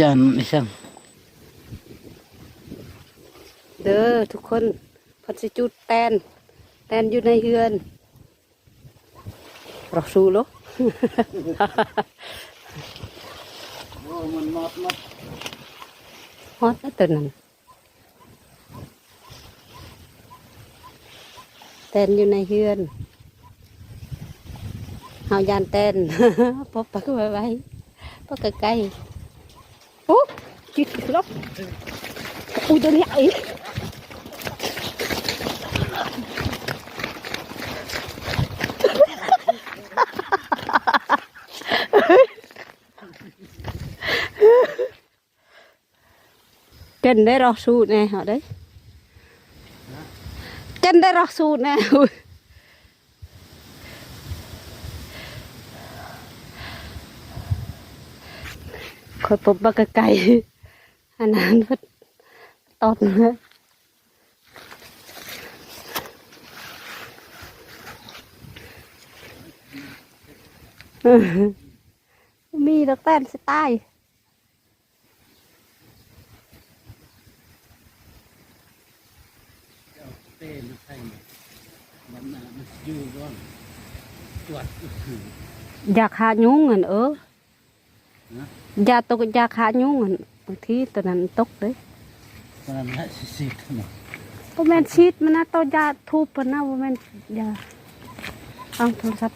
ຢ້ານອີ່ຫຍັງ? ເດີທຸກຄົນ ເພິ່ນຊິຈູດແຕນ, ແຕນຢູ່ໃນເຮືອນ. ລໍສູ້ໂລ. ໂອ້ ມັນມອດໝົດ. ຮອດແລ້ວຕົວນັ້ນ. ແຕນຢູ່ໃນເຮືອນ. ເຮົາຢ້ານແຕນ. ປົກປັກໄວໆ, ປັກໄກໆ. ໂອ້ ຈິດລົບ. ອຸຍ ຕົວໃຫຍ່. ເຕັ້ນໄດ້ລໍສູ້ແດ່ເຮົາເດ້. ເຕັ້ນໄດ້ລໍສູ້ແດ່. ອຸ້ຍ ຂ້ອຍປົບບັກໄກໆ ອັນນັ້ນເພິ່ນຕອດມາ. ມີດອກແຕນຊິຕາຍ. ເອົາເປມາໃສ່ ມັນ ມັນຢູ່ບ່ອນ ຈວດ ຢາຂ້າຍຸງຫັ້ນ ເອີ ນະ ຢາຕົກ ຢາຂ້າຍຸງຫັ້ນ ບາງທີຕົວນັ້ນຕົກເດ້. ຕົວນັ້ນແຫຼະຊິສີດນະ. ບໍ່ແມ່ນສີດ ມັນນະ ຕົວຢາທູບຫັ້ນນະ ບໍ່ແມ່ນຢາ. ເອົາໂທລະສັບ.